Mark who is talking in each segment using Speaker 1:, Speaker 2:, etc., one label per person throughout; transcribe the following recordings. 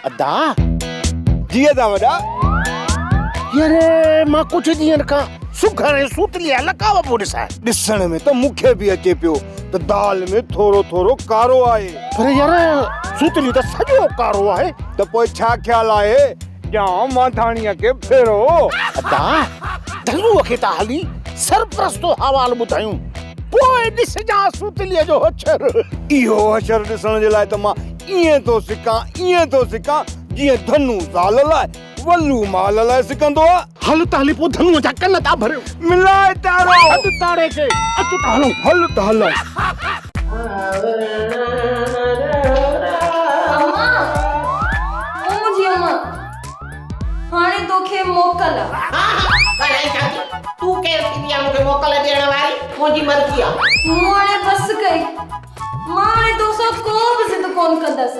Speaker 1: ادا.
Speaker 2: جي ادا وڏا.
Speaker 1: يار مان ڪجهه ڏينهن کان سگهڙ ۽ سوتلي جا لقاء پيو ڏسان.
Speaker 2: ڏسڻ ۾ ته مون کي به اچي پيو ته دال ۾ ٿورو ٿورو ڪارو آهي.
Speaker 1: پر يار سوتلي ته سڄو ڪارو آهي.
Speaker 2: ته پوء ڇا خيال آهي؟ ڄام مانڌاڻيء کي ڦيرو.
Speaker 1: ادا ڌنوء کي ٿا هلي سرپرستو حوال ٻڌايون. پوء ڏسجان سوتليء جو حشر.
Speaker 2: اهو حشر ڏسڻ جي لاء ته مان ائين ٿو سڪان، ائين ٿو سڪان، جيئن ڌنو زال لاء، ولو مال لاء سڪندو آ.
Speaker 1: هل ته هلي پوء ڌنوء جا ڪن ٿا ڀريون.
Speaker 2: ملاء تارو.
Speaker 1: ڇڏ تاڙي کي، اچ ته هلون.
Speaker 2: هل ته هلون.
Speaker 3: اما، او منهنجي اما. هاڻي توکي موڪل آ.
Speaker 4: ها ها ڳالهائين ڇا ٿي؟ تون ڪير ٿيندي آ مون کي موڪل ڏيڻ واري؟ منهنجي مرضي آ.
Speaker 3: مون هاڻي بس ڪئي. مان هاڻي توسان ڪو به ضد ڪونه ڪندس.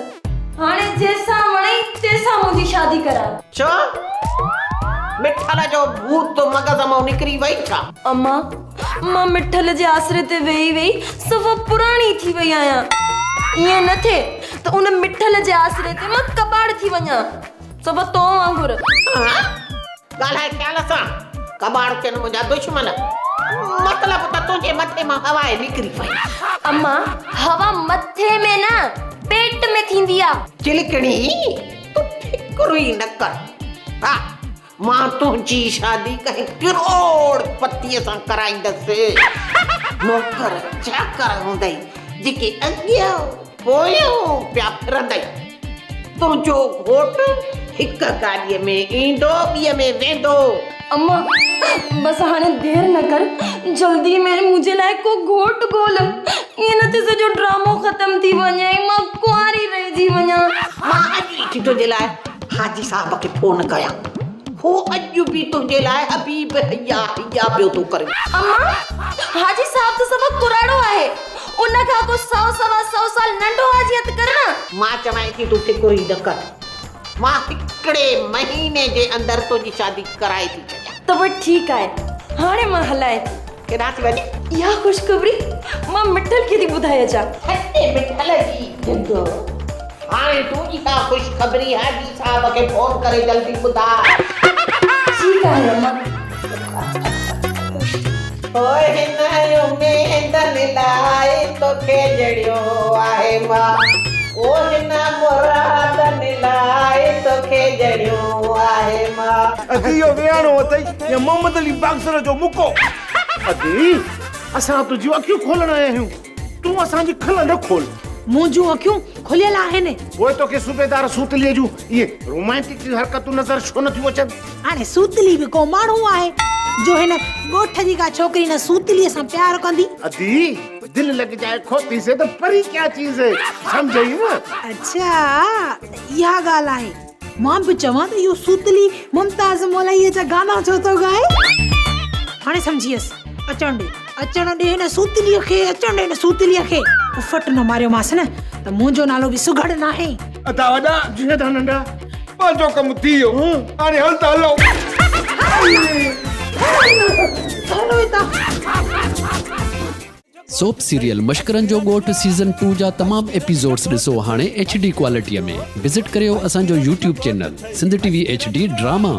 Speaker 3: هاڻي جنهن وڻئي تنهن سان منهنجي شادي ڪراء.
Speaker 4: ڇو؟ مٺل جو ڀوت مغز مان نڪري وئي ڇا؟
Speaker 3: امان، مان مٺل جي آسري تي ويهي ويهي صفا پراڻي ٿي وئي آهيان. ائين نه ٿئي ته ان مٺل جي آسري تي مان ڪٻاڙ ٿي وڃان. صفا تو وانگر.
Speaker 4: ها؟ ڳالهاء خيال سان. ڪٻاڙ ٿين منهنجا دشمن. مطلب ته تنهنجي مٿي مان هوا ئي نڪري وئي.
Speaker 3: امان، هوا مٿي ۾ نه پيٽ ۾ ٿيندي آ.
Speaker 4: چلڪڻي، تون فڪر ئي نه ڪر. ها، مان تنهنجي شادي ڪنهن ڪروڙ پتيء سان ڪرائيندس. نوڪر چاڪر هوندئي، جيڪي اڳيان پويان پيا ڦرندئي. تنهنجو گهوٽ هڪ گاڏيء ۾ ايندو، ٻيء ۾ ويندو.
Speaker 3: اما، بس هاڻي دير نه ڪر، جلدي ۾ منهنجي لاء ڪو گهوٽ ڳول. ائين نه ٿئي سڄو ڊرامو ختم ٿي وڃي ۽ مان ڪنواري رهجي وڃان.
Speaker 4: مان اڄ ئي ٿي تنهنجي لاء حاجي صاحب کي فون ڪيان. هو اڄ به تنهنجي لاء حبيب هيا هيا پيو ٿو ڪري.
Speaker 3: اما، حاجي صاحب ته صفا ڪراڙو آهي. ان کان ڪو سئو سوا سئو سال ننڍو حاجي هٿ ڪر نه.
Speaker 4: مان چوانء ٿي تون فڪر ئي نه ڪر. مان هڪڙي مهيني جي اندر تنهنجي شادي ڪرائي ٿي ڇڏيان.
Speaker 3: ته پوء ٺيڪ آهي. هاڻي مان هلانء ٿي.
Speaker 4: ڪيڏانهن ٿي وڃين؟
Speaker 3: اها خوشخبري مان مٺل کي ٿي ٻڌائي اچان.
Speaker 4: ڇڏ مٺل جي جند. هاڻي تون اها خوشخبري حاجي صاحب کي فون ڪري جلدي ٻڌاء.
Speaker 3: ٺيڪ آهي امان.
Speaker 4: هوء هن اميدن لاء توکي جڙيو آهي مان. او هن مرادن لاء توکي جڙيو آهي مان.
Speaker 2: ادي اهو ويهاڻو اٿئي يا محمد علي باڪسر جو مڪو.
Speaker 1: ادي اسان تنهنجيون اکيون کولڻ آيا آهيون تون اسان جي کل نه کول.
Speaker 5: منهنجون اکيون کليل آهن.
Speaker 1: پوء توکي صوبيدار سوتليء جون اهي رومانٽڪ حرڪتون نظر ڇو نه ٿيون اچن؟
Speaker 5: هاڻي سوتلي به ڪو ماڻهو آهي جو هن ڳوٺ جي ڪا ڇوڪري نه سوتليء سان پيار ڪندي.
Speaker 1: ادي دل لڳ جائي کوتي سي ته پري ڪيا چيز هي سمجهئي نه.
Speaker 5: اڇا ته اها ڳالهه آهي. مان به چوان ته اهو سوتلي ممتاز مولائيء جا گانا ڇو ٿو ڳائي. هاڻي سمجهي ويس. اچڻ ڏي، اچڻ ڏي هن سوتليء کي، اچڻ ڏي هن سوتليء کي. اڦٽ نه ماريومانس نه ته منهنجو نالو به سگهڙ ناهي.
Speaker 2: ادا وڏا.
Speaker 1: جي ادا ننڍا.
Speaker 2: پنهنجو ڪم ٿي ويو. هاڻي هل ته هلون.
Speaker 5: هلو هتان.
Speaker 6: سوپ سيريل مشڪرن جو ڳوٺ سيزن ٽو جا تمام ايپيسوڊس ڏسو هاڻي ايڇ ڊي ڪوالٽي ۾ وزٽ ڪريو اسان جو YouTube channel Sindh T V H D drama.